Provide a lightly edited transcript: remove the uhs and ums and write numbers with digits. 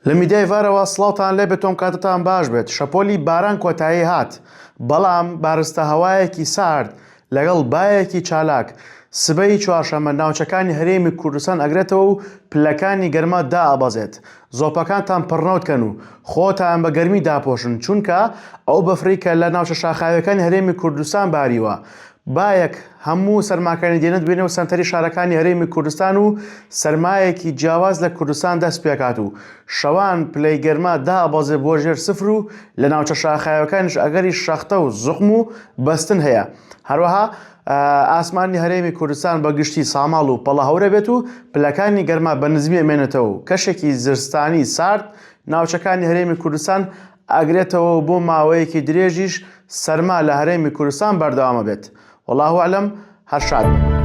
لە میدیای ڤارەوە سڵاوتان لێبێت تۆم کاتتان باش بێت شەپۆلی باران کۆتایی هات بەڵام بارستە هەوایەکی سارد لەگەڵ بایەکی چالاک سبەی چوارشەممە ناوچەکانی هەرێمی کوردستان ئەگرێتەوە و پلەکانی گەرما دائەبەزێت زۆپەکانتان پڕنەوت کەن و خۆتان بە گەرمی داپۆشن چونکە ئەو بەفرەی کە لە ناوچە شاخاویەکانی هەرێمی کوردستان باریوە بایەک هەموو سەرماکانی دێنێت بۆ نێو سەنتەری شارەکانی هەرێمی کوردستان و سەرمایەکی جیاواز لە کوردستان دەست پێکات و شەوان پلەی گەرما دابەزێ بۆ ژێر سفر و لە ناوچە شاخاویەکانیش ئەگەری شەختە و زوقم و بەستن هەیە. هەروەها ئاسمانی هەرێمی کوردستان بە گشتی ساماڵ و پەڵە هەورە بێت و پلەکانی گەرما بە نزمی ئەمێنێتەوە و کەشێکی زستانی سارد ناوچەکانی هەرێمی کوردستان ئەگرێتەوە و بۆ ماوەیەکی درێژیش سەرما لە هەرێمی کوردستان بەردەوامەبێت. واللە اعلم هەر شاد بن.